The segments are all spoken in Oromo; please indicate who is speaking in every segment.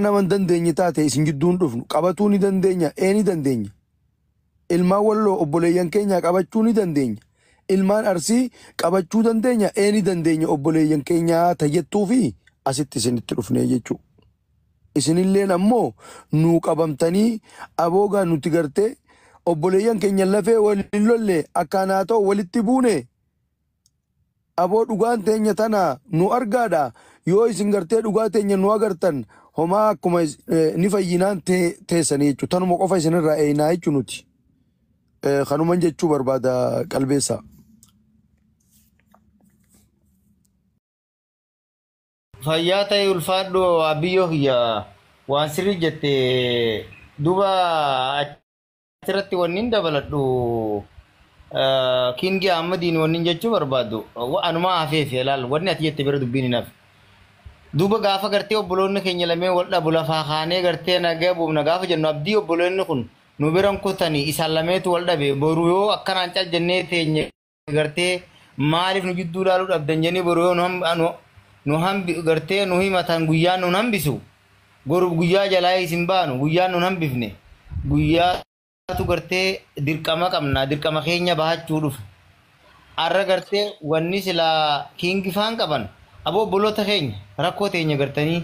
Speaker 1: nama hin dandeenye taate isin gidduu hin dhufnu. Qabatuu ni dandeenya, ee ni dandeenya. Ilmaan Walloo obboleeyyan keenya qabachuu ni dandeenya. Ilmaan Arsii qabachuu dandeenya, ee ni dandeenya obboleeyyan keenya tajettuu fi asitti isinitti dhufnee jechuudha. Isinilleen ammoo nuu qabamtanii aboogaa nuti gartee obboleeyyan keenya lafee waliin lolle akkaan haa ta'u walitti buune aboo dhugaan teenya tana nu argaadha. Yoo isin gartee dhugaa teenya nu agartan homaa akkuma ni fayyinaan teessanii jechuudha. Tanuma qofa isinirraa eenaa jechuu nuti. Kanuman jechuu barbaada qalbeessaa.
Speaker 2: Fayyaa ta'e ulfaadhu abiyyoo kiyya waan sirrii jette duuba achirratti wanni dabaladhu Kingi Ahmadiin wanni jechuu barbaadu anumaa hafeef ilaal wanni ati jette bira dubbiin hin hafe. Duuba gaafa gartee obboloonni keenya lameen wal dhabu lafaa kaanee gartee nagaa buufna gaafa jennu abdii obboloonni kun nu biran kutanii isaan lameetu wal dhabe boru yoo akkanaan cal jennee teenye gartee maaliif nu jidduu ilaaluu dhabdan jennee boru yoo nu hambi gartee nu himatan guyyaan nu hambisu boru guyyaa jalaa isin baanu guyyaan nu hambifne guyyaatu gartee dirqama qabna dirqama keenya bahachuu dhufe. Arra gartee wanni silaa kiingi faan qaban aboo obboloota keenya rakkoo teenya gartanii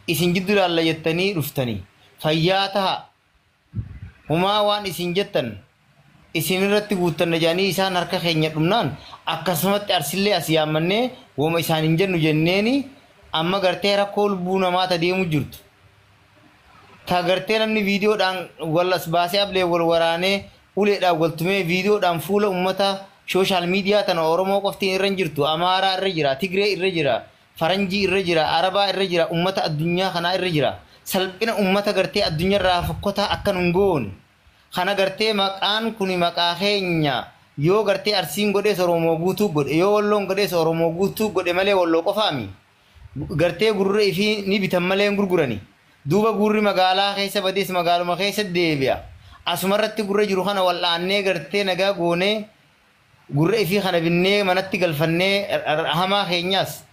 Speaker 2: isin jidduu ilaalla jettanii dhuftanii fayyaa taha humaa waan isin jettan isin irratti guuttanna jedhanii isaan harka keenya dhumnaan akkasumatti arsillee as yaammannee wooma isaan hin jennu jenneeni amma gartee rakkoo lubbuu namaa ta deemu jirtu. Ta gartee namni viidiyoodhaan wal as baasee ablee wal waraanee uleedhaan wal tumee viidiyoodhaan fuula uummata sooshaal miidiyaa tana Oromoo qoftiin irra hin jirtu Amaaraa irra jira Tigree irra jira Faranjii irra jira Arabaa irra jira uummata addunyaa kanaa irra jira salphina uummata gartee addunyaarraa fokkotaa akka nun goone. Kana gartee maqaan kuni maqaa keenya yoo gartee Arsiin godhees Oromoo guutuu godhe yoo Walloon godhees Oromoo guutuu godhe malee Walloo qofaami. Gartee gurra ifii ni bitan malee hin gurgurani. Duuba gurri magaalaa keessa badees magaaluma keessa deebi'a. Asumarratti gurra jiru kana wal'aannee gartee nagaa goonee gurra ifii kana binnee manatti galfannee hamaa keenyaas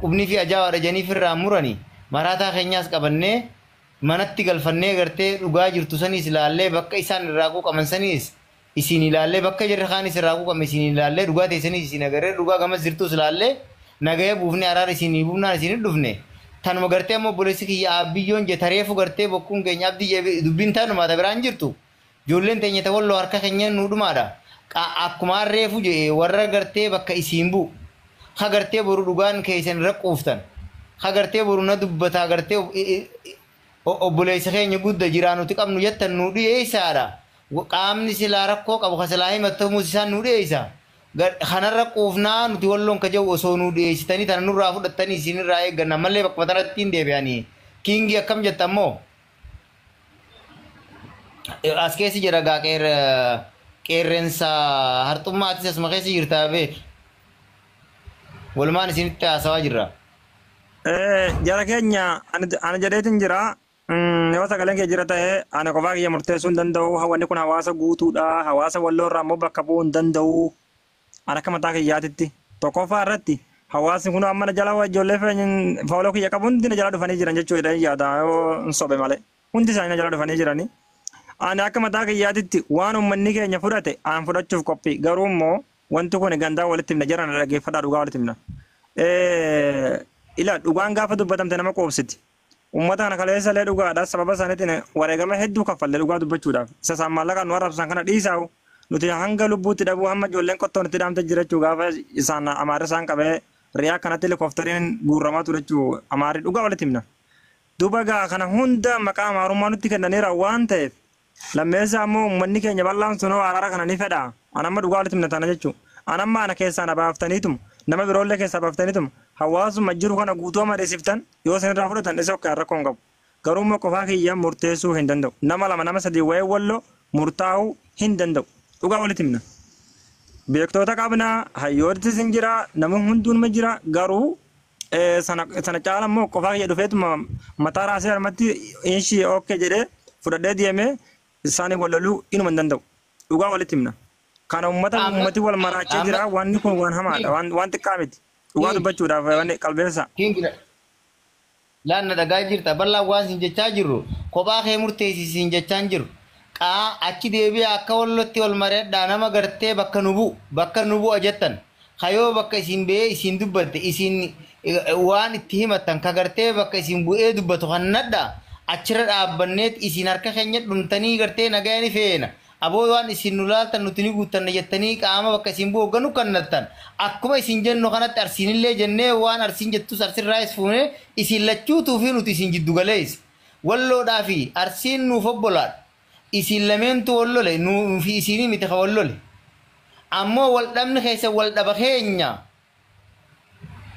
Speaker 2: qubni fi ajaa'ibaadha jedhanii firraa murani maraataa keenyaas qabannee manatti galfannee gartee dhugaa jirtu saniis ilaallee bakka isaan irraa quuqaman saniis isin ilaallee bakka jirri kaanis irraa quuqame isin ilaallee dhugaa teessaniis isin agarree dhugaa gamas jirtus ilaallee nagaya buufnee araara isinii buufnaan isin dhufne. Tanuma gartee ammoo obboleessi kiyya abiyyoon je tareefu gartee bokkuun keenya abdii jee dubbiin tanuma ta biraan jirtu. Ijoolleen teenya ta walloo harka keenya nu dhumaadha. Akkuma reefu je warra gartee bakka isiin bu'u. Ha gartee boru dhugaan keessan irra quuftan. Ha gartee boru na dubbataa gartee obboleessa keenya guddaa jiraa nuti qabnu jettan nu dhiyeessaadha. Qaamni silaa rakkoo qabu ka silaa himatamuus isaan nu dhiyeessa. Kanarra quufnaa nuti walloon ka jiru osoo nu dhiyeessitanii tana nurraa fudhattanii isinirraa eegganna malee bakka tanatti hin deebi'anii. Kiingi akkam jetta ammoo? As keessa jira gaa qeerrensa harxummaatis asuma keessa jirtaa beek. Walumaan isinitti haasawaa jirra.
Speaker 3: Jara keenya ani jedheetin jira. Yoo sagaleen kee jira ta'e ani qofaa kiyya murteessuu hin danda'u. Wanni kun hawaasa guutuudha. Hawaasa walloo irraa immoo bakka bu'uu hin danda'u. Ani akka mataa kiyyaatitti tokkoffaa irratti hawaasni kun amma na jala ijoollee fooloo kiyya qabu hundi na jala dhufanii jiran jechuudha yaada yoo hin sobe malee. Hundi isaanii na jala dhufanii jirani. Ani akka mataa kiyyaatitti waan uummanni keenya fudhate aan fudhachuuf qophii garuu immoo wanti kun gandaa walitti himna jara na dhaggeeffadhaa dhugaa walitti himna. Ila dhugaan gaafa dubbatamte nama qoobsiti. Uummata kana kaleessa illee dhugaadha sababa isaaniitiin wareegama hedduu kaffalle dhugaa dubbachuudhaaf. Isa isaan maallaqaan nu arrabsan kana dhiisaa'u nuti hanga lubbuutti dhabuu hamma ijoolleen qottoon itti dhaamte jira jechuu gaafa isaan amaarri isaan qabee riyaa kanatti helikooftariin guurramaa ture jechuu amaarri dhugaa walitti himna. Duuba gaa kana hunda maqaa amaarummaa nutti kennaniira waan ta'eef lammeessa ammoo uummanni keenya bal'aan sunoo araara kana ni fedha. An amma dhugaa walitti himna tana jechuu. An amma ana keessaa na baaftaniitum nama biroollee keessaa baaftaniitum hawaasuma jiru kana guutuu mariisiftan yoo isin irraa fudhatan isa akka rakkoo hin qabu. Garuu immoo qofaa kiyya murteessuu hin danda'u. Nama lama nama sadii wayii walloo murtaa'uu hin danda'u. Dhugaa walitti himna. Beektoota qabna hayyootis hin jira nama hunduun jira garuu sana caala immoo qofaa kiyya dhufeetuma mataa raasee harmatti inshii okkee jedhee fudhadhee deemee isaanii wal loluu inuma hin danda'u. Dhugaa walitti himna. Kana uummata uummati wal maraachee jira wanni kun waan hamaadha waan xiqqaa miti. Dhugaa dubbachuudhaaf wanni qalbeessa.
Speaker 2: Laanna dhagaa jirta bal'aa waan siin jechaa jirru kophaa kee murteessi siin jechaa hin jiru. Qaa achi deebi'ee akka wallotti wal mari'adhaa nama gartee bakka nu bu'u bakka nu bu'a jettan kayoo bakka isin ba'ee isin dubbatte isin waan itti himattan ka gartee bakka isin bu'ee dubbatu kannadhaa achirra dhaabbanneet isin harka keenya dhumtanii gartee nagaa ni feena. Aboo waan isin nu laaltan nuti ni guuttanna jettanii qaama bakka isin bu'u hogganu kannattan akkuma isin jennu kanatti arsiinillee jennee waan arsiin jettus arsirraayis fuunee isin lachuutuu fi nuti isin jiddu galeessa. Walloodhaa fi arsiin nuuf obbolaadha. Isin lameentu wallole nuu fi isinii miti ka wallole. Ammoo wal dhabni keessa wal dhaba keenya.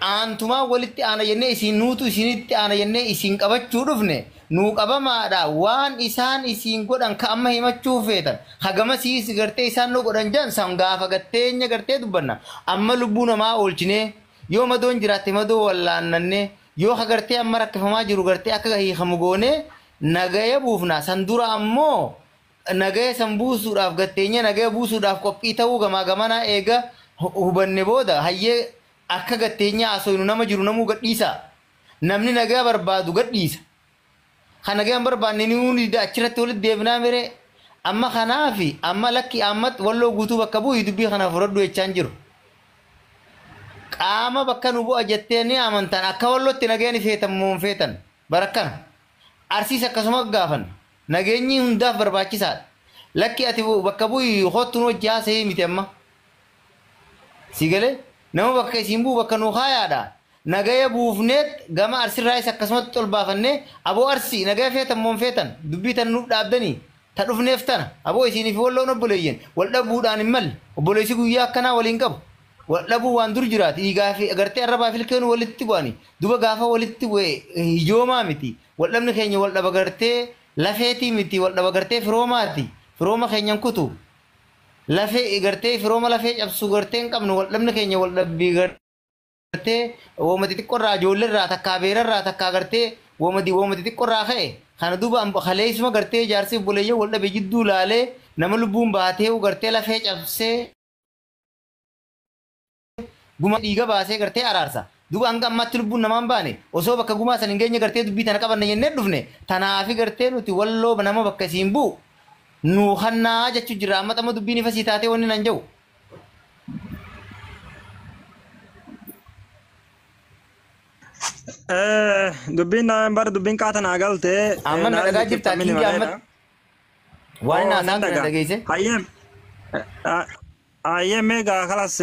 Speaker 2: Aantumaa walitti aana jennee isin nuutu isinitti aana jennee isin qabachuu dhufne nuu qabamaadha waan isaan isin godhan ka amma himachuu feetan hagama siis gartee isaan nu godhan jan san gaafa gatteenya gartee dubbanna amma lubbuu namaa oolchinee yoo madoon jiraatte madoo wallaannannee yoo ka gartee amma rakkifamaa jiru gartee akka hiikamu goonee nagaya buufna san dura ammoo nagaya san buusuudhaaf gatteenya nagaya buusuudhaaf qophii ta'uu gamaa gamanaa eega hubanne booda hayyee akka gatteenya haasofnu nama jiru namuu gadhiisa. Namni nagaa barbaadu gadhiisa. Kan nagaa hin barbaanne ni hundi achirratti walitti deebinaa miree. Amma kanaafi amma lakki ammatti walloo guutuu bakka bu'ii dubbii kana fudhadhu jechaa hin jiru. Qaama bakka nu bu'a jettee ni amantan akka wallootti nageen feetan moo hin feetan barakkana. Arsiis akkasuma gaafan nageenyi hundaaf barbaachisaadha. Lakki ati bakka bu'ii kottu nu hojii haasa'ee miti amma. Si galee nama bakka isin bu'u bakka nu kaayaadha. Nagaya buufneet gama arsirraayis akkasumatti ol baafannee aboo arsii nagaya feetan moo hin feetan dubbii tan nuuf dhaabdanii ta dhufneef tana aboo isiniif walloon obboleeyyan wal dhabuudhaan hin malle obboleessi guyyaa akkanaa waliin qabu. Wal dhabuu waan dur jiraati dhiigaa fi agartee arrabaa fi ilkeen walitti bu'ani duba gaafa walitti bu'e hijoomaa miti wal dhabni keenya wal dhaba gartee lafeetii miti wal dhaba gartee firoomaati firooma keenyan kutu lafee gartee firooma lafee cabsu gartee hin qabnu wal dhabni keenya wal dhabbii gartee wooma xixiqqoorraa ijoolleerraa takkaa beerarraa takkaa gartee wooma xixiqqoorraa ka'e kana duuba kaleessuma gartee jaarsi obboleeyyan wal dhabe jidduu laalee nama lubbuun baatee gartee lafee cabsee guma dhiiga baasee gartee araarsa. Duuba hanga ammaatti lubbuun namaa hin baane osoo bakka gumaa san hin geenye gartee dubbii tana qabanne jennee dhufne tanaafi gartee nuti walloo nama bakka isiin bu'u nuu hannaa jechuu jira amma xamma dubbiin ifa sii taatee wanni nan jedhu.
Speaker 3: Dubbiin bara dubbiin qaata naa galtee.
Speaker 2: Amma na dhagaa jirta kingi amma waan inni haasaan kana dhageesse.
Speaker 3: Hayyee hayyee meegaa kalas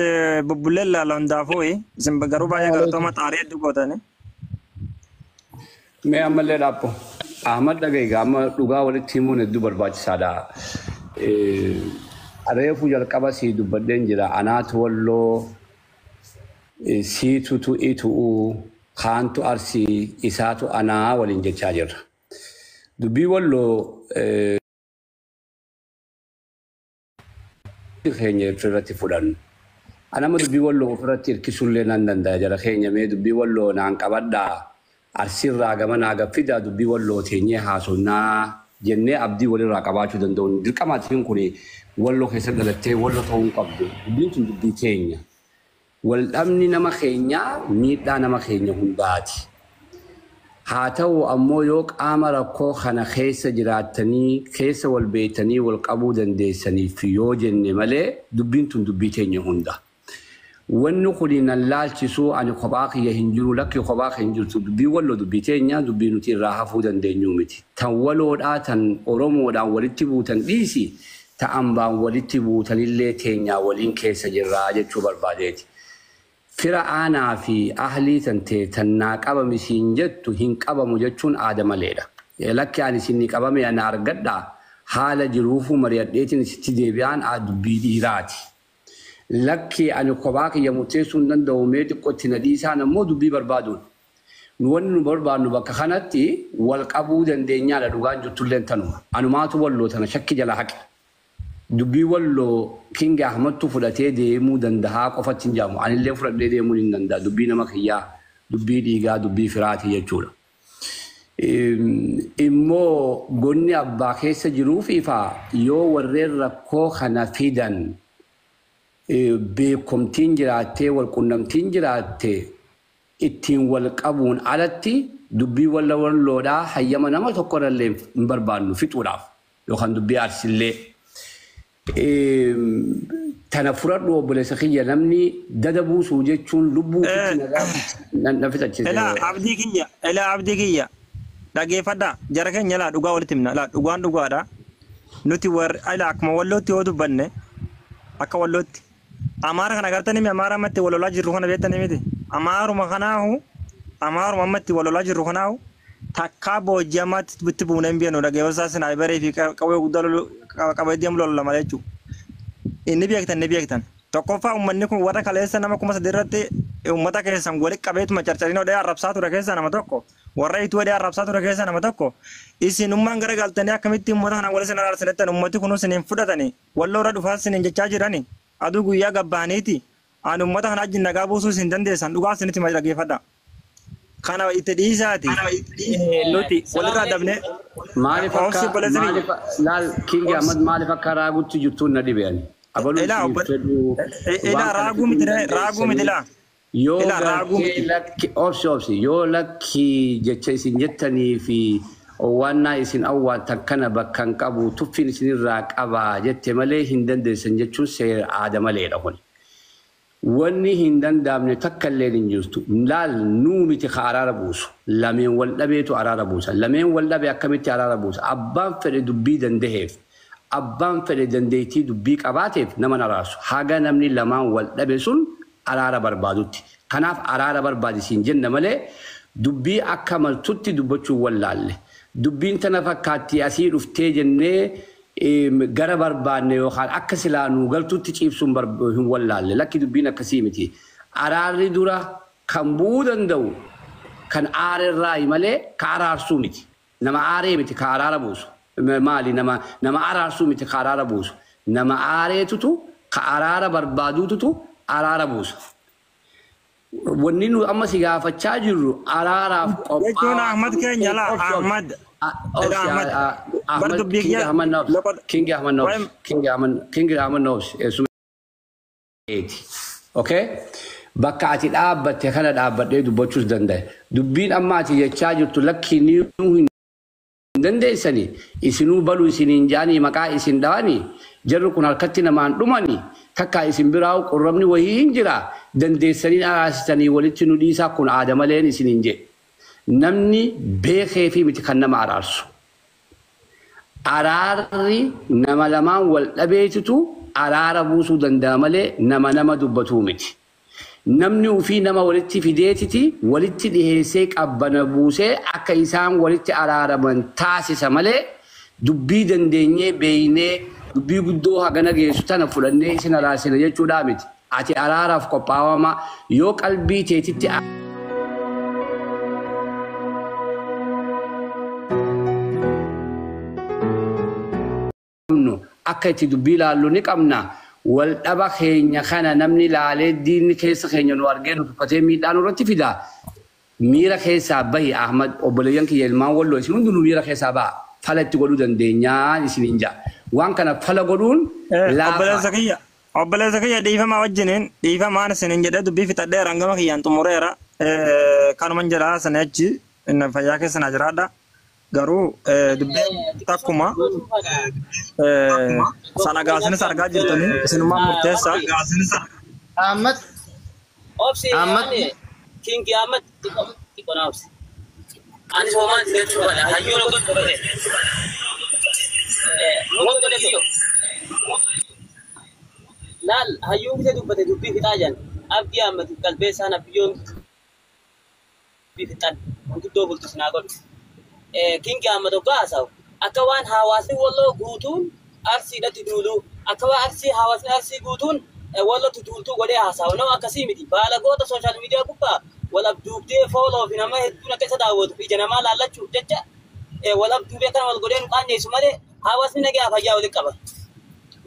Speaker 3: bubbullee laala hundaafuu isin garuu baay'ee galatooma xaarii hedduu gootani.
Speaker 4: Mee ammallee dhaabbo. Ahmad dhagaye amma dhugaa walitti himuun hedduu barbaachisaadha. Reefu jalqaba sii dubbadheen jira. Anaatu walloo siitutu itu'u kaantu arsii isaatu anaa waliin jechaa jirra. Dubbii walloo keenya irratti fudhannu. Anama dubbii walloo ofirratti hirkisuullee nan danda'a jara keenya mee dubbii walloo naan qabadhaa arsirraa gama naa gaffidaa dubbii walloo teenyee haasofnaa jennee abdii walirraa qabaachuu danda'u. Dirqamaatiin kun walloo keessa dhalattee walloo ta'uu hin qabdu. Dubbiin tun dubbii keenya. Wal dhabni nama keenyaa miidhaa nama keenya hundaati. Haa ta'u ammoo yoo qaama rakkoo kana keessa jiraattanii keessa wal beektanii wal qabuu dandeessaniif yoo jenne malee dubbiin tun dubbii teenya hunda. Wanni kun nan laalchisuu ani kophaa kiyya hin jiru lakki kophaa kiyya hin jirtu dubbii walloo dubbii teenya dubbii nuti irraa hafuu dandeenyu miti. Tan waloodhaa tan Oromoodhaan walitti buutan dhiisi ta'an baan walitti buutanillee teenyaa waliin keessa jirraa jechuu barbaadeeti. Fira aanaa fi ahlii tan ta'e tan naa qabame siin jettu hin qabamu jechuun aada maleedha. Lakki ani isin qabame ana argadhaa haala jiruufuu mari'adheetiin sitti deebi'aan dubbii dhiiraati. Lakki ani kophaa kiyya murteessuu hin danda'u mee xiqqootti na dhiisaan ammoo dubbii barbaaduun. Nu wanni nu barbaadnu bakka kanatti wal qabuu dandeenyaadha dhugaan jirtullee tanuma. Anumaatu walloo tana shakki jala haqe. Dubbii walloo Kingi Ahmadtu fudhatee deemuu dandahaa qofatti hin jaamu. Anillee fudhadhee deemuu hin danda'a. Dubbii nama kiyyaa, dubbii dhiigaa, dubbii firaati jechuudha. Immoo gonni abbaa keessa jiruuf ifaa yoo warreen rakkoo kana fidan beekumtiin jiraattee wal qunnamtiin jiraatte ittiin wal qabuun alatti Dubbii walla walloodhaa hayyama nama tokkorrallee hin barbaannu fixuudhaaf yookaan dubbii arsillee. Tana fudhadhu obboleessa kiyya namni dada buusuu jechuun lubbuu ofiitti nagaa na fixachiise.
Speaker 3: Elaa abdii kiyya, elaa abdii kiyya. Dhageeffadhaa jara keenya laa dhugaa walitti himna laa dhugaan dhugaadha. Nuti warri elaa akkuma wallootti yoo dubbanne akka wallootti. Amaara kana agartanii mi amaara ammatti wal lolaa jirru kana beektanii miti. Amaaruma kanaahu amaaruma ammatti wal lolaa jirru kanaahu takkaa boojii ammaatti itti buunee hin beeknu dhageeffachaa sinaa baree fi qawwee guddaa lolu qabee deemu lola malee jechuudha. Inni beektan ni beektan. Tokkoffaa uummanni kun warra kaleessa nama 3000 irratti uummata keessan walitti qabeetuma carcarina odee arrabsaa ture keessaa nama tokko warra ituu odee arrabsaa ture keessaa nama tokko isinummaan gara galtanii akkamitti uummata kana wal isin araarsinettan uummati kun isin hin fudhatani walloo irra dhufaa isin jechaa jirani aduu guyyaa gabbaaniiti ani uummata kana wajjin nagaa buusuu isin dandeessan dhugaa isinitti dhageeffadha. Kana itti dhiisaati nuti walirraa dabne
Speaker 4: Maaliif
Speaker 3: obsi
Speaker 4: akka
Speaker 3: obboleessa
Speaker 4: maaliif laal Kingi Ahmad maaliif akka raagutti jirtuun na dhibe ani. Abaluu
Speaker 3: Elaa
Speaker 4: isiniif fedhu
Speaker 3: elaa
Speaker 4: waan kana
Speaker 3: raaguu
Speaker 4: fixuu
Speaker 3: miti
Speaker 4: hin
Speaker 3: raaguu miti
Speaker 4: dandeessanii.
Speaker 3: laa
Speaker 4: Yoo
Speaker 3: elaa raaguu
Speaker 4: gartee
Speaker 3: miti.
Speaker 4: lakki obsi obsi yoo lakki jecha isin jettanii fi owwaannaa isin awwaattan kana bakka hin qabu tuffiin isinirraa qabaa jette malee hin dandeessan jechuun seera aada maleedha kun. Wanni hin danda'amne takka illee hin jirtu. Laal nuu miti ka araara buusu. Lameen wal dhabeetu araara buusa. Lameen wal dhabe akkamitti araara buusa? Abbaan fedhe dubbii dandaheef, abbaan fedhe dandeettii dubbii qabaateef nama araarsu. Haga namni lamaan wal dhabe sun araara barbaadutti. Kanaaf araara barbaadisiin jenna malee dubbii akka maltutti dubbachuu wallaalle. Dubbiin tana fakkaatti asii dhuftee jennee gara barbaanne yookaan akka silaa nuu galtutti ciibsuun hin wallaalle. Lakki dubbiin akkasii miti. Araarri dura kan bu'uu danda'u kan aarerraayi malee ka araarsuu miti. Nama aaree miti ka araara buusu. Maali nama nama araarsuu miti ka araara buusu. Nama aareetutu ka araara barbaaduututu araara buusa. Wanni nu amma si gaafachaa jirru araaraaf
Speaker 3: Jechuun
Speaker 4: qophaa'aa
Speaker 3: Ahmad keenya laa
Speaker 4: obsi obsi.
Speaker 3: Ahmad elaa
Speaker 4: Obsi
Speaker 3: Ahmad bar
Speaker 4: Ahmad
Speaker 3: dubbii
Speaker 4: Kingi
Speaker 3: kiyya
Speaker 4: Ahmad Nobs
Speaker 3: loqoda
Speaker 4: Kingi Ahmad Nobs
Speaker 3: waa'ee
Speaker 4: Kingi Ahmad Kingi Ahmad Nobs eessuma keeti. Okay? Bakka ati dhaabbatte kana dhaabbadhee dubbachuus danda'e. Dubbiin amma ati jechaa jirtu lakki ni hin dandeessani. Isinuu baluu isiniin jaanii maqaa isin dhawanii jarri kun harkatti namaan dhumani takka isin biraa qurramni wayii hin jira dandeessanii araarsitanii walitti nu dhiisaa kun aada maleen isiniin jedhe. Namni beekee fi miti kan nama araarsu. Araarri nama lamaan wal dhabeetitu araara buusuu danda'a malee nama nama dubbatuu miti. Namni ofii nama walitti fideetiti walitti dhiheessee qabbana buusee akka isaan walitti araaraman taasisa malee dubbii dandeenyee beeynee dubbii guddoo hagana geessu tana fudhannee isin araarsina jechuudhaa miti. Ati araaraaf qophaa'ama yoo qalbii teetitti qabnu akka itti dubbii ilaallu ni qabna. Wal dhaba keenya kana namni ilaalee diinni keessa keenya nu argee nu tuffatee miidhaa nurratti fida. Miira keessaa bahi Ahmad obboleeyyan kiyya ilmaan walloo isin hundinuu miira keessaa ba'a. Fala itti godhuu dandeenyaan isiniin ja'a. Waan kana fala godhuun laafa.
Speaker 3: Obboleessa kiyya obboleessa kiyya dhiifamaa wajjiniin dhiifamaan isiniin jedhee dubbii fixadheera hangama kiyyaan xumureera. Kanuman jedhaa sana achi inni fayyaa keessa na jiraadha. Garuu dubbiin takkuma sana gaasinis argaa jirtanii isinummaan murteessaa.
Speaker 2: Ahmad
Speaker 5: Obsi
Speaker 2: Ahmad
Speaker 5: ani Kingi Ahmad xiqqoo na obsi. Ani homaan jechuu bada hayyuu na godhu bade. Nuti godhe siyo. Laal hayyuu bitee dubbate dubbii fixaa jan. Abdii Ahmad qalbeessaan abiyyoon dubbii fixan guddoo bultus naa godhu. Kingi Ahmad hoggaa haasa'u akka waan hawaasni walloo guutuun arsiidhatti duulu akka waan arsii hawaasni arsii guutuun wallootti duultuu godhee haasa'u nama akkasii miti baalagoota sooshaal miidiyaa gubbaa wal abduubdee fooloo fi nama hedduun akka isa daawwatu ija namaa laallachuuf jecha wal abduubee kana wal godhee nu qaanyeessu malee hawaasni nagaa fayyaa waliin qaba.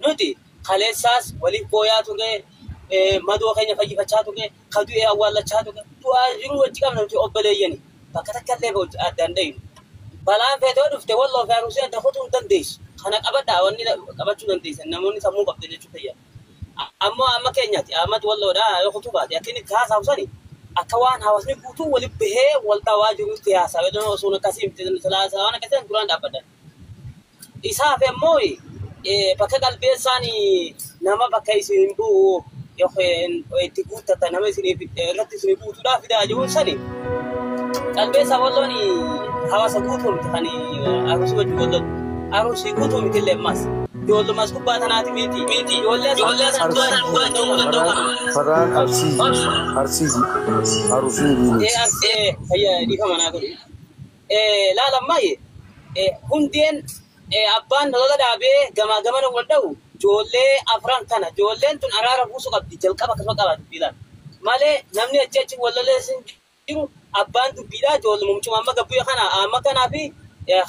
Speaker 5: Nuti kaleessaas waliif booyaa turre madoo keenya fayyifachaa turre ka du'e awwaallachaa turre du'aa jiruu wajji qabna nuti obboleeyyani bakka takka illee addaan dhayinu. Balaan feetoo dhufte walloo fi aruusii adda kutuu hin dandeessu. Kana qabadhaa wanni qabachuu dandeessan namoonni sammuu qabdan jechuu fayyaa. Ammoo amma keenyaatti Ahmad walloodhaa yoo kutuu baate akka inni haasawu sani Akka waan hawaasni guutuu walitti bahee wal dhawaa jirutti haasawa. Osoo akkasii miti waan akkasii duraan dhaabbatan. Isaaf immoo bakka qalbeessaan nama bakka isin hin bu'u yookiin itti guuttatan nama isiniif irratti isin guutuudhaaf fidaa jiruun sani. Qalbeessa walloon hawaasa guutuu miti kan arusii wajjin wallolu. Arusii guutuu miti illee ammas. Ijoollumas gubbaa tanaati miti. Ijoollee
Speaker 1: Faraan Arsii Arsii Arusii miti.
Speaker 5: Fayyaa dhiifama naa godhu. Laala ammaayye hundeen abbaan lola dhaabee gamaa gamana wal dha'u ijoollee afran kana ijoolleen tun araara buusuu qabdi jalqaba akkasuma qaba dubbiidhaan. Malee namni achi achi wal loleessin jiru abbaan dubbiidhaa ijoolluma mucuma amma gabbuya kana amma kanaa fi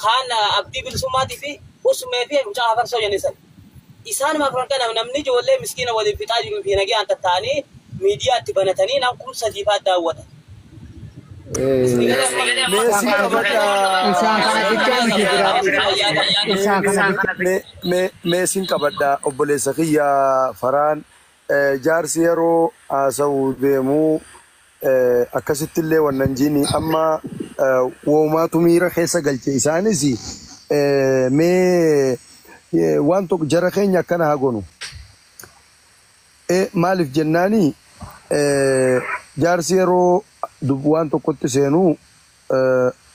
Speaker 5: kaan abdii bilisummaatii fi usumee fi mucaa hafarsoo jennisan. Isaanuma afran kana namni ijoollee miskiina waliin fixaa jiru fi nagaan tatta'anii miidiyaatti banatanii nam 3000 daawwatan.
Speaker 1: Meesii qabadhaa.
Speaker 6: Isaan kana xiqqaa miti jira. Isaan kana
Speaker 1: Meesiin qabadhaa obboleessa kiyya Faraan jaarsi yeroo haasa'u deemu akkasitti illee wannan jiini amma woomaatu miira keessa galche isaanis mee waan tokko jara keenya akkana haa gonu. Maaliif jennaani jaarsi yeroo waan tokkotti seenuu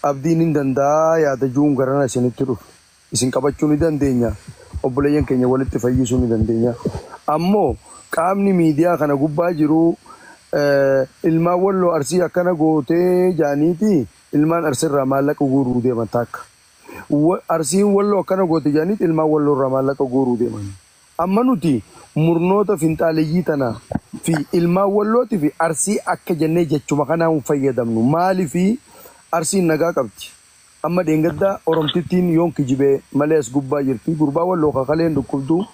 Speaker 1: abdiin hin danda'a yaada juun garana isinitti dhufu. Isin qabachuu ni dandeenya. Obboleeyyan keenya walitti fayyisuu ni dandeenya. Ammoo qaamni miidiyaa kana gubbaa jiru ilmaan walloo arsii akkana gootee jaaniiti ilmaan arsiirraa maallaqa guuruu deeman takka. Arsiin walloo akkana goote jaaniiti ilmaan walloo irraa maallaqa guuruu deeman. Amma nuti murnoota finxaaleyyii tana fi ilmaan wallootii fi arsii akka jennee jechuma kanaan fayyadamnu. Maaliifi arsiin nagaa qabdi. Amma dheengaddaa Oromtittiin yoon kijibee malee as gubbaa jirti. Gurbaa walloo kakaleen dhukkubdu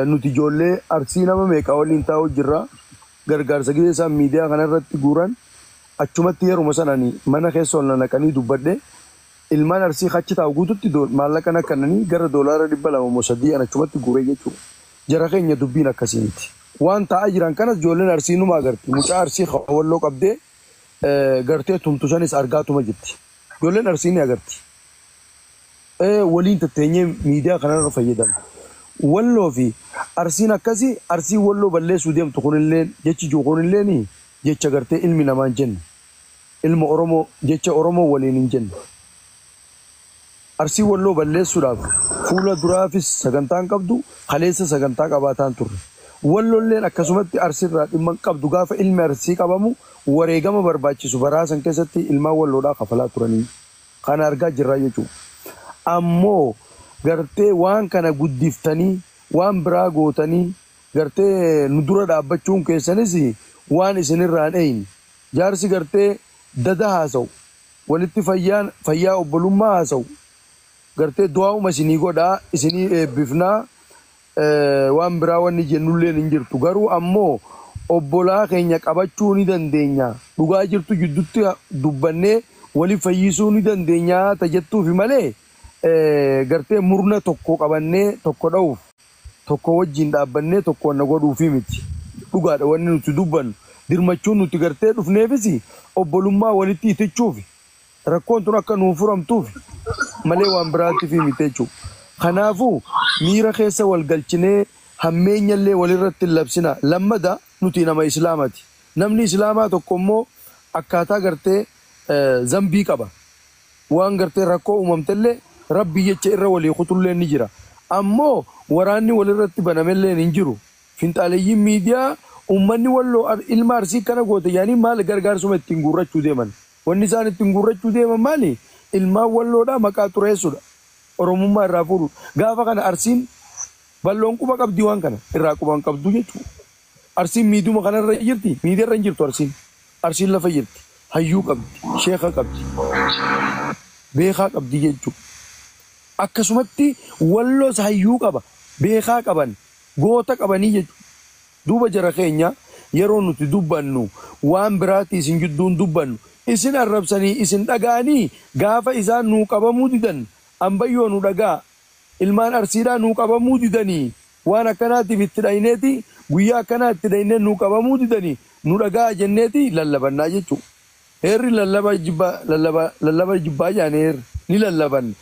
Speaker 1: nuti ijoollee arsii nama meeqa waliin taa'u jirra. Gargaarsa gisee isaan miidiyaa kanarratti guuran achumatti yeruma sanani mana keessa ol naqanii dubbadhe ilmaan arsii achi taa'u guututti maallaqa nakannanii gara $200 moo $3 achumatti guuree jechuudha. Jara keenya dubbiin akkasii miti. Waan taa'aa jiran kanas ijoolleen arsii numa agarti. Mucaa arsii walloo qabdee gartee tumtu sanis argaatuma jirti. Ijoolleen arsii ni agarti. Waliin tatteenyee miidiyaa kanarra fayyadamna. Walloo fi arsiin akkasii arsii walloo balleessuu deemtu kunillee jechi jiru kunillee jecha gartee ilmi namaa hin jenne. Ilma Oromoo jecha Oromoo waliin hin jenne. Arsii walloo balleessuudhaaf fuula duraafis sagantaan qabdu kaleessa sagantaa qabaataan turre. Wallolleen akkasumatti arsiirraa dhimma hin qabdu gaafa ilmi arsii qabamu wareegama barbaachisu baraasan keessatti ilmaan walloodhaa kafalaa turanii. Kana argaa jirraa jechuudha. Ammoo gartee waan kana guddiftanii waan biraa gootanii gartee nu dura dhaabbachuun keessanis waan isinirraa hin eeyne. Jaarsi gartee dada haasa'u walitti fayyaa obbolummaa haasa'u gartee du'aa'uma isinii godhaa isinii eebbifnaa waan biraa wanni jennulleen hin jirtu. Garuu ammoo obbolaa keenya qabachuu ni dandeenya. Dhugaa jirtu jidduutti dubbannee wali fayyisuu ni dandeenya tajettuufi malee gartee murna tokko qabannee tokko dha'uuf tokko wajjin dhaabbannee tokko wanna godhuufi miti. Dhugaadha wanni nuti dubbannu. Dirmachuun nuti gartee dhufneefis obbolummaa walitti itichuufi rakkoon tun akka nuuf furamtuufi malee waan biraatti fi miti jechuudha. Kanaafuu miira keessa wal galchinee hammeenyallee walirratti hin labsina. Lammada nuti nama Islaamaati. Namni Islaamaa tokko immoo akkaataa gartee zambii qaba. Waan gartee rakkoo uumamtellee rabbi jecha irra walii kutullee ni jira. Ammoo waraanni walirratti banamellee hin jiru. Finxaaleeyyiin miidiyaa uummanni walloo ilma arsii kana goote yaanii maal gargaarsuma ittiin guurrachuu deeman. Wanni isaan ittiin guurrachuu deeman maali? Ilmaan walloodhaa maqaa xureessuudha. Oromummaa irraa fuudhu. Gaafa kana arsiin balloon quba qabdi waan kana irraa quba hin qabdu jechuudha. Arsiin miidhuma kanarra jirti. Miidiyaarra hin jirtu arsiin. Arsiin lafa jirti. Hayyuu qabdi. Sheeka qabdi. Beekaa qabdi jechuudha. Akkasumatti walloos hayyuu qaba. Beekaa qaban. Goota qabanii jechuudha. Duuba jara keenya yeroo nuti dubbannu waan biraatti isin jidduun dubbannu isin arrabsanii isin dhaga'anii gaafa isaan nuu qabamuu didan ambayyoo nu dhagaa ilmaan arsiidhaa nuu qabamuu didanii waan akkanaatiif itti dhahineeti guyyaa akkanaa itti dhahinee nuu qabamuu didanii Nu dhagaa jenneeti lallabannaa jechuudha. Heerri lallaba jibbaa lallaba lallaba jibbaa jedhan heerri ni lallabanna.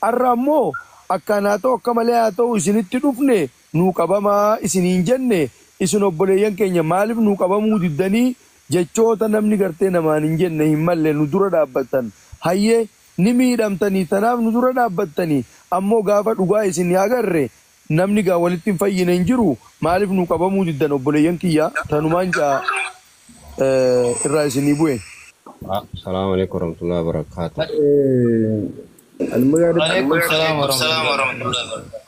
Speaker 1: Har'a ammoo akkaan haa ta'u akka malee haa ta'u isinitti dhufne nuu qabamaa isiniin jenne isin obboleeyyan keenya maaliif nuu qabamuu diddanii jechoota namni gartee namaan hin jenne hin malle nu dura dhaabbattan. Hayyee ni miidhamtanii tanaaf nu dura dhaabbattanii ammoo gaafa dhugaa isin agarre namni gaa walitti hin fayyine hin jiru maaliif nu qabamuu diddan obboleeyyan kiyya tanumaan ja'a irraa isinii bu'e.
Speaker 7: Assalamu alaikum warahmatullahi wabarakatuh.
Speaker 2: Alaikum salaam warahmatullahi wabarakatuh.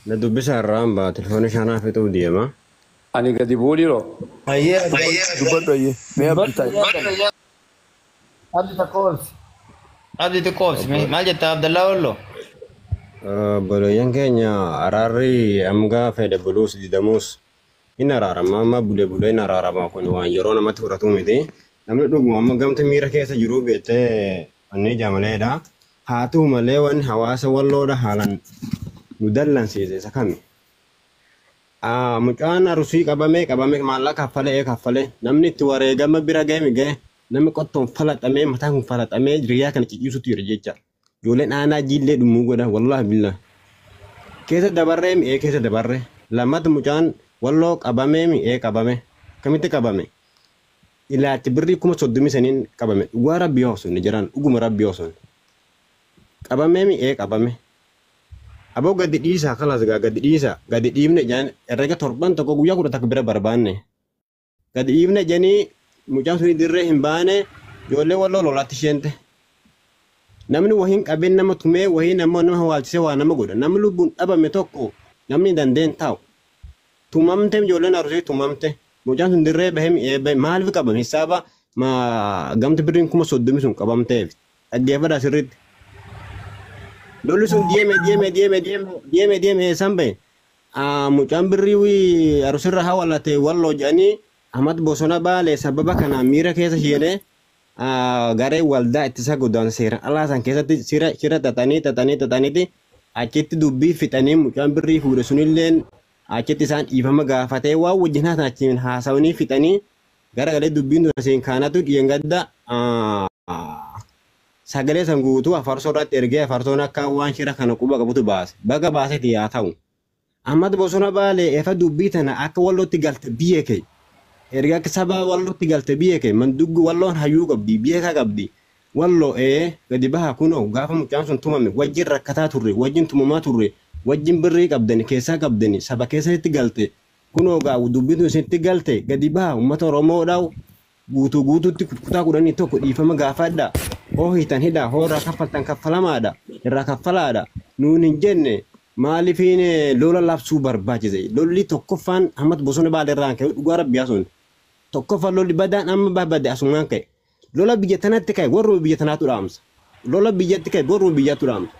Speaker 7: Na dubbisa irraan ba'a telefoona shanaa fixuu deema.
Speaker 4: Ani gadi bu'uudhiro.
Speaker 2: Hayyee
Speaker 1: Dubbadhu hayyee mee abdii taa'e.
Speaker 2: Abdi tokko obsi. Abdi tokko obsi. Maal jetta Abdallaa Walloo?
Speaker 7: Obboleeyyan keenya araarri hanga fedhe buluus didamuus hin araarama amma bulee bulee hin araarama kun waan yeroo namatti fudhatu miti. Namni dhuguma amma gamta miira keessa jiru beektee wanni jamaleedha. Haa ta'u malee wanni hawaasa walloodha haalaan nu dallansiise isa kami. Mucaan arusii qabamee qabamee maallaqa kaffalee kaffalee namni itti wareegama bira ga'e ga'e namni qottoon falaxamee mataan kun falaxamee riyaa kana ciciisutu jira jecha. Ijoolleen aanaa jiillee dhumuu godha wallaahi billah. Keessa dabarree mi'ee keessa dabarree lammata mucaan walloo qabamee mi'ee qabame kamitti qabame ilaalchi birrii 35,000 qabame dhugaa rabbii hoosonne jiran dhuguma rabbii hoosonne qabamee mi'ee qabame. Aboo gadi dhiisaa kalas gaa gadi dhiisaa gadi dhiibne jaan herrega torban tokko guyyaa 11 bira barbaanne gadi dhiibne janii mucaan suni dirree hin baane ijoollee walloo lolaatti isheente. Namni wahiin qabeen nama tumee wahiin ammoo nama hawaalchisee waa nama godha namni lubbuun dhabame tokko namni dandeen taa'u. Tumamte ijoolleen arusii tumamte mucaan sun dirree bahee mi'ee bahe maaliif qabame hisaaba gamti birriin 30,000 sun qabamteef dhaggeeffadhaa sirriitti. Lolli sun deeme deeme deeme deeme deeme deeme eessaan bahe mucaan birrii arusirra hawalate walloo jedhanii Ahmad Bosona Baale sababa kanaan miira keessa isheenee garee waldaa ittisa godaansa seeraan alaa san keessatti shira xaxanii xaxanii xaxaniiti achitti dubbii fixanii mucaan birrii fuudhe sunilleen achitti isaan dhiifama gaafatee waan wajjin haasan achiin haasawanii fixanii garagalee dubbiin tun asiin kaanatu dhiyeengadda sagalee san guutuu afarsoo irratti ergee afarsoon akka waan shira kana quba qabutu baase baga baaseeti yaa ta'u. Ahmad Bosona Baale efa dubbii tana akka wallootti galte biyya kee erga akka saba wallootti galte biyya kee manduggu walloon hayyuu qabdi biyya kaa qabdi walloo gadi baha kunoo gaafa mucaan sun tumame wajjin rakkataa turre wajjin tumamaa turre wajjin birrii qabdani keessaa qabdani saba keessatti galte kunoo gaa dubbiin tun isinitti galte gadi baha uummata Oromoodhaa guutuu guutuutti kutaa 11 dhiifama gaafadha hoo hiitan hidha hoo irraa kaffaltan kaffalamaadha irraa kaffalaadha nuun hin jenne maaliifiin lola labsuu barbaachise lolli tokkoffaan Ahmad Bosona Baale irraan ka'e dhugaa rabbiyaa sun tokkoffaan lolli badaan amma badde asumaan ka'e lola biyya tanatti ka'e warruma biyya tanaatu dhaamsa lola biyyatti ka'e warruma biyyattu dhaamsa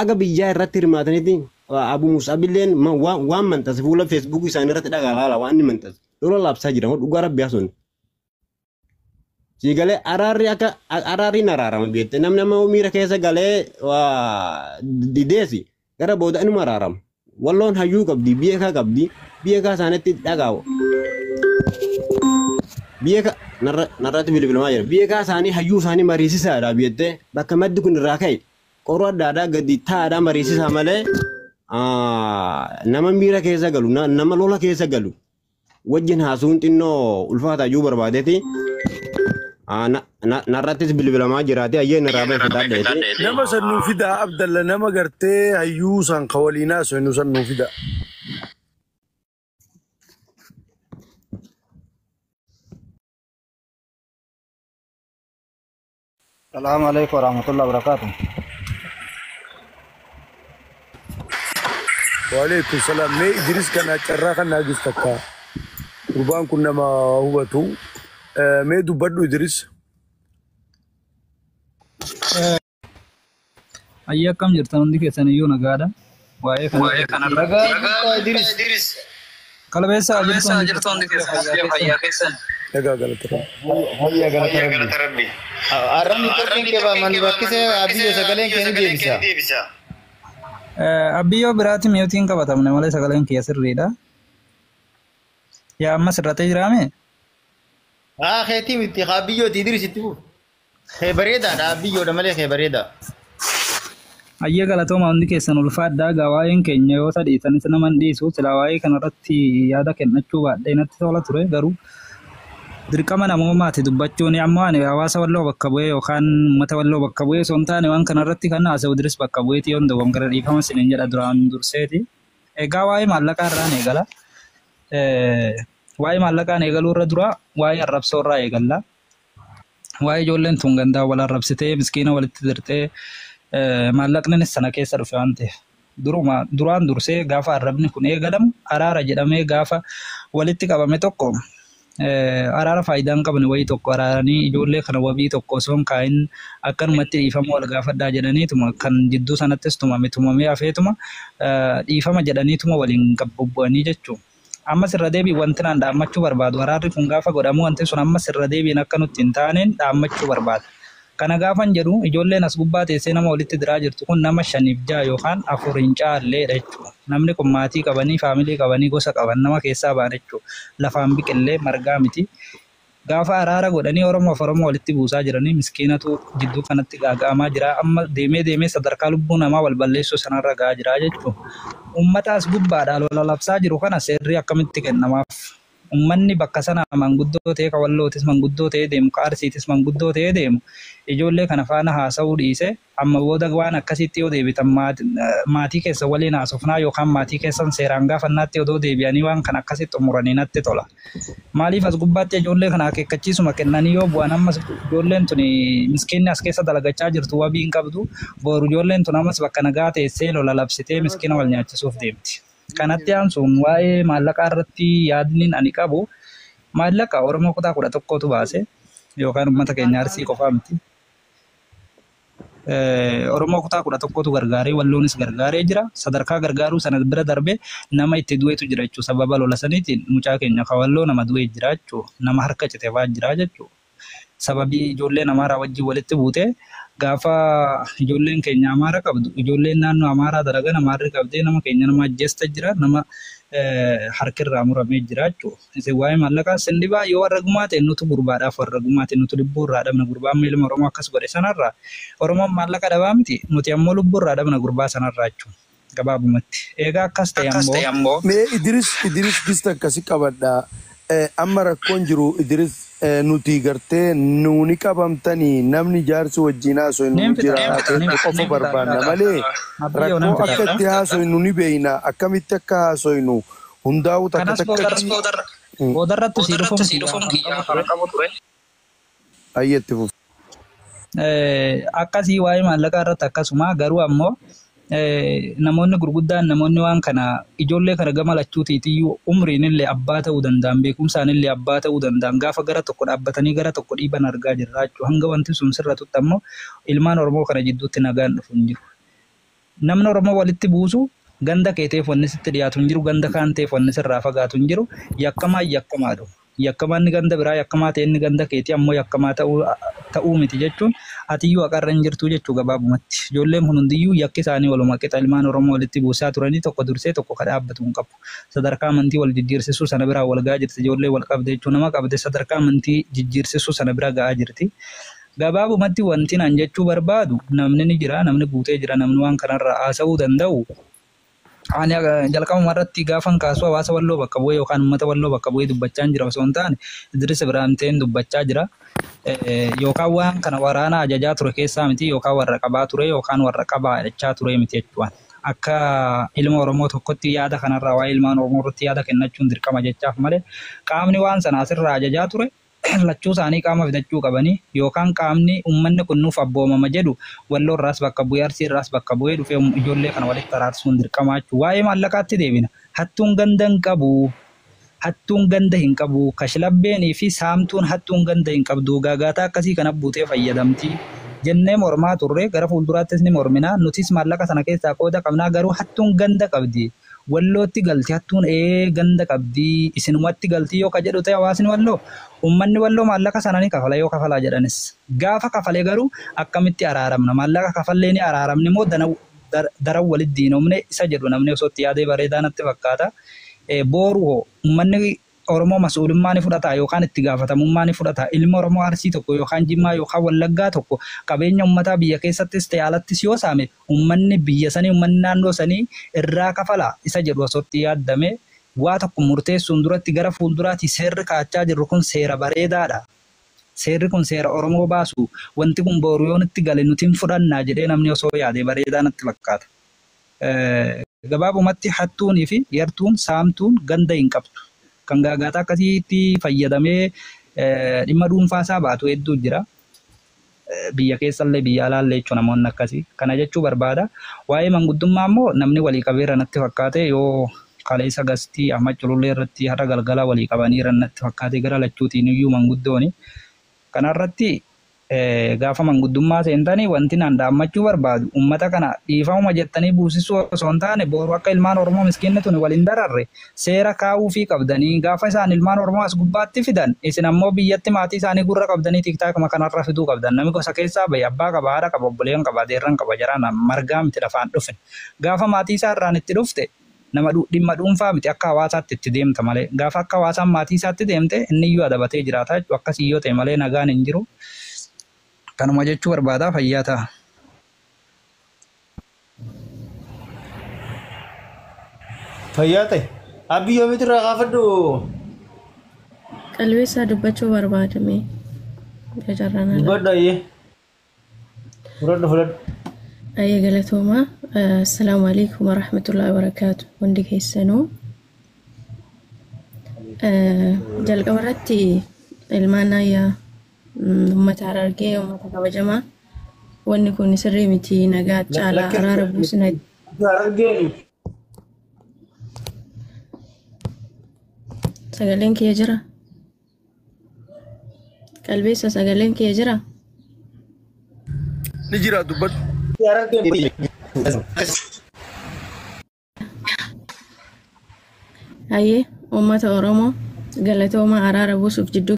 Speaker 7: aga biyyaa irratti hirmaataniiti Abu Musaabilleen waan maxxanse fuula feesbuukii isaanii irratti dhagaa laala waan inni maxxanse lola labsaa jira dhugaa rabbiyaa sun. Siigalee araarri akka araarriin araarama beekte namni amma miira keessa galee dideesi gara booda inuma araarama. Walloon hayyuu qabdi biyya kaa qabdi biyya kaa isaanitti dhagaawu. Biyya kaa narratti bilbilamaa jira biyya kaa isaanii hayyuu isaanii mariisisaadha beekte bakka maddi kun irraa ka'e qorra adda addaa gadi taa'aadhaa mariisisaa malee nama miira keessa galu nama lola keessa galu wajjin haasuun xinnoo ulfaataa iyyuu barbaadeeti. Narrattis bilbilamaa jiraate ayyee narraa bahe fitaadheeti.
Speaker 1: Nama san nuu fidaa Abdalla nama gartee hayyuu san ka waliinaa sonu san nuu fidaa.
Speaker 8: Salaamu alaikum warahmatullahi wabarakatuh.
Speaker 1: Waalaikum salaam. Mee Idris kana carraa kan naagis takka. Gurbaan kun nama hubatu. Mee dubbadhu Idris.
Speaker 8: Ayya akkam jirtan hundi keessan iyyuu nagaadha. Waa'ee kana
Speaker 2: Nagaa jirta Idris.
Speaker 8: Qalbeessaa jirtu hundi keessan fayyaa keessan.
Speaker 1: Nagaa galata.
Speaker 2: Hayya galata rabbi. Arrabni tokkoon kee manni bakkisee abiyyo sagaleen kee ni deebisa.
Speaker 8: Abiyyoo biraatti miyootiin qabatamne malee sagaleen kiyya sirriidha. Yaa amma sirratee jiraame?
Speaker 2: Haa keetii miti haa biyyooti Idris itti fuuf. Kee bareedaadha biyyoodha malee kee bareeda.
Speaker 8: Ayyee galatooma hundi keessan ulfaadhaa egaa waa'een keenya yoo sadhiitanis nama hin dhiisu silaa waa'ee kanarratti yaada kennachuu baadhee natti tola ture garuu dirqama namoomaati dubbachuun ammoo ani hawaasa walloo bakka bu'ee yookaan uummata walloo bakka bu'ee osoo hin taane waan kanarratti kan haasa'u Idris bakka bu'eeti yoon dogon gara dhiifama isiniin jedha duraan durseeti. Egaa waa'ee maallaqaa irraan eegala. Waa'ee maallaqaan eegaluu irra dura waa'ee arrabsoo irraa eegalla. Waa'ee ijoolleen tun gandaa wal arrabsitee miskiina walitti dirtee maallaqninis sana keessa dhufe waan ta'eef. Duruma duraan dursee gaafa arrabni kun eegalamu araara jedhamee gaafa walitti qabame tokko araara faayidaa hin qabne wayii tokko araaranii ijoollee kana wabii tokko osoo hin kaa'in akkanumatti dhiifama wal gaafadhaa jedhaniituma kan jidduu sanattis tumame tumamee hafeetuma dhiifama jedhaniituma waliin gabbobbu'anii jechuudha. Ammas irra deebiin wanti naan dhaammachuu barbaadu araarri kun gaafa godhamu wanti sun ammas irra deebiin akka nutti hin taaneen dhaammachuu barbaada. Kana gaafan jedhu ijoolleen as gubbaa teessee nama walitti diraa jirtu kun nama 5 6 yookaan 4 hin caalleedha jechuudha. Namni kun maatii qabanii, faamilii qabanii, gosa qaban nama keessaa ba'an jechuudha. Lafaan biqillee margaa miti. Gaafa araara godhanii Oromoof Oromoo walitti buusaa jiranii miskiinatu jidduu kanatti gaaga'amaa jira. Amma deemee deemee sadarkaa lubbuu namaa wal balleessuu sanarra gahaa jira jechuudha. Uummata as gubbaadhaa lola labsaa jiru kana seerri akkamitti kennamaaf? Uummanni bakka sana manguddoo ta'ee ka wallootis manguddoo ta'ee deemu ka arsiitis manguddoo ta'ee deemu ijoollee kana faana haasa'uu dhiise amma booda waan akkasitti yoo deebitan maatii keessa waliin haasofnaa yookaan maatii keessan seeraan gaafannaatti odoo deebi'anii waan kana akkasitti xumuranii natti tola. Maaliif as gubbaatti ijoollee kana akeekkachiisuma kennanii yoo bu'an ammas ijoolleen tun miskiinni as keessa dalagachaa jirtu wabii hin qabdu boru ijoolleen tun ammas bakka nagaa teessee lola labsitee miskiina wal nyaachisuuf deemti. Kanatti aansuun waa'ee maallaqaa irratti yaadni ani qabu maallaqa Oromoo kutaa 11tu baase yookaan uummata keenya Arsii qofaa miti. Oromoo kutaa 11tu gargaaree walloonis gargaaree jira. Sadarkaa gargaaruu sana bira darbee nama itti du'etu jira jechuudha. Sababa lola saniitiin mucaa keenya ka walloo nama du'ee jira jechuudha. Nama harka cite fa'aa jira jechuudha. Sababii ijoolleen Amaaraa wajjin walitti buutee gaafa ijoolleen keenya Amaara qabdu ijoolleen naannoo Amaaraa dalagan Amaarri qabdee nama keenya nama ajjeesta jira nama harkirraa muramee jira jechuudha. Isin waa'ee maallaqaa sin dhibaa yoo warra gumaa ta'e nutu gurbaadhaaf warra gumaa ta'e nutu lubbuu irraa dhabna gurbaan ilma Oromoo akkas godhe sanarraa Oromoon maallaqa dhabaa miti nuti ammoo lubbuu irraa dhabna gurbaa sanarraa jechuudha. Gabaabumatti. Egaa akkas ta'e ammoo.
Speaker 1: Mee Idris gista akkasi qabadha. Amma rakkoon jiru Idris nuti gartee nuuni qabamtanii namni jaarsi wajjin haasofnu jira qofa barbaanna malee rakkoo akka itti haasofnu ni beeyna akkamitti akka haasofnu hundaa'u takka takka.
Speaker 8: Boodarratti si dhufuun
Speaker 1: qabu ture. Ayyetti fufu.
Speaker 8: Akkasii waa'ee maallaqaa irratti akkasuma garuu ammoo namoonni gurguddaan namoonni waan kana ijoollee kana gama lachuutiitiyyuu umriin illee abbaa ta'uu danda'an beekumsaan illee abbaa ta'uu danda'an gaafa gara tokko dhaabbatanii gara tokko dhiiban argaa jirra jechuudha. Hanga wanti sun sirratutti ammoo ilmaan Oromoo kana jidduutti nagaan dhufu hin jiru. Namni Oromoo walitti buusu ganda kee ta'eef wanni sitti dhiyaatu hin jiru ganda kaan ta'eef wanni sirraa fagaatu hin jiru yakkamaa yakkamaadha. Yakkamaan inni ganda biraa yakkamaa ta'e inni ganda keetii ammoo yakkamaa ta'uu miti jechuun atiyyuu haqarra hin jirtu jechuu gabaabumatti. Ijoolleen kun hundiyyuu yakki isaanii waluma qixa ilmaan Oromoo walitti buusaa turanii tokko dursee tokko ka dhaabbatu hin qabu. Sadarkaa amantii wal jijjiirsisuu sana biraa wal gahaa jirti ijoollee wal qabde jechuu nama qabde sadarkaa amantii jijjiirsisuu sana bira gahaa jirti. Gabaabumatti wanti naan jechuu barbaadu namni ni jira namni guutee jira namni waan kanarra haasa'uu danda'u. Ani jalqabuma irratti gaafan kaasu hawaasa walloo bakka bu'ee yookaan uummata walloo bakka bu'ee dubbachaa hin jira osoo hin taane Idris Ibraahim ta'een dubbachaa jira. Yookaan waan kana waraana ajajaa ture keessaa miti yookaan warra qabaa ture yookaan warra qabaa jechaa ture miti jechuudha. Akka ilma Oromoo tokkotti yaada kanarraa waa'ee ilmaan Oromoo irratti yaada kennachuun dirqama jechaaf malee qaamni waan sana asirraa ajajaa ture lachuu isaanii qaama fidachuu qabanii yookaan qaamni uummanni kun nuuf abboomama jedhu walloo irraas bakka bu'ee arsii irraas bakka bu'ee dhufee ijoollee kana walitti araarsuun dirqama jechuudha. Waa'ee maallaqaatti deebina. Hattuun ganda hin qabu. Hattuun ganda hin qabu. Kashlabbeenii fi saamtuun hattuun ganda hin qabdu. Gaagaataa akkasii kana buutee fayyadamti. Jennee mormaa turre gara fuulduraattis ni mormina. Nutis maallaqa sana keessaa qooda qabnaa garuu hattuun ganda qabdi. Wallootti galti hattuun ganda qabdi isinumatti galti yoo ka jedhu ta'e hawaasni walloo uummanni walloo maallaqa sana ni kafala yoo kafalaa jedhanis gaafa kafalee garuu akkamitti araaramna maallaqa kafallee ni araaramni immoo daran walitti diinomne isa jedhu namni osoo itti yaadee bareedaa natti fakkaata. Boru hoo uummanni Oromoo mas'uulummaa ni fudhata yookaan itti gaafatamummaa ni fudhata. Ilmi Oromoo Arsii tokko yookaan Jimmaa yookaan Wallaggaa tokko qabeenya uummataa biyya keessattis ta'e alattis yoo saame uummanni biyya sanii uummanni naannoo sanii irraa kafala isa jedhu osootti yaaddame waa tokko murteessuun duratti gara fuulduraatti seerri kaachaa jirru kun seera bareedaadha. Seerri kun seera Oromoo baasu wanti kun boru yoo nutti gale nuti hin fudhannaa jedhee namni osoo yaade bareedaa natti fakkaata. Gabaabumatti hattuunii fi yartuun saamtuun ganda hin qabdu. Kan gaagaataa akkasiitti fayyadamee dhimma dhuunfaa isaa baatu hedduu jira. Biyya keessallee biyya alaallee jechuun namoonni akkasii. Kana jechuu barbaada. Waa'ee manguddummaa immoo namni walii qabeera natti fakkaate yoo kaleessa gastii amma culullee irratti har'a galgala walii qabaniira natti fakkaate gara lachuutiin iyyuu manguddooni. Kanarratti gaafa manguddummaa seentanii wanti naan dhaammachuu barbaadu uummata kana dhiifamuma jettanii buusisuu osoo hin taane boru akka ilmaan Oromoo miskiinni tuni waliin dararre seera kaa'uufii qabdanii gaafa isaan ilmaan Oromoo as gubbaatti fidan isin ammoo biyyatti maatii isaanii gurra qabdanii tiktaakuma kanarra fiduu qabdan namni gosa keessaa bahe abbaa qaba haadha qaba obboleeyyan qaba adeerran qaba jaraan margaa miti lafaan dhufne gaafa maatii isaa irraan itti dhufte nama dhimma dhuunfaa miti akka hawaasaatti itti deemta malee gaafa akka hawaasaan maatii isaatti deemte inni iyyuu adabatee jiraata jechuudha akkasii yoo ta'e malee nagaan hin jiru. Kanuma jechuu barbaadaa fayyaa ta'a.
Speaker 2: Fayyaa ta'e. Abbii yoomiitu irraa kaafadhu.
Speaker 9: Qalbeessaa dubbachuu barbaadame. Jajarraan ala.
Speaker 2: Dubbadhu ayyee. Fudhadhu fudhadhu.
Speaker 9: Ayyee galatoomaa. Assalaamu alaikum warahmatullahi wabarakaatu. Hundi keessanuu. Jalqaba irratti ilmaan ayyaa uummata Harargee uummata kabajamaa. Wanni kun sirrii miti nagaa caalaa araara buusina.
Speaker 2: Harargee.
Speaker 9: Sagaleen kiyya jira? Qalbeessa sagaleen kiyya jira?
Speaker 1: Ni jira dubbadhu.
Speaker 2: Harargee.
Speaker 9: Ayyee uummata Oromoo galatoomaa araara buusuuf jidduu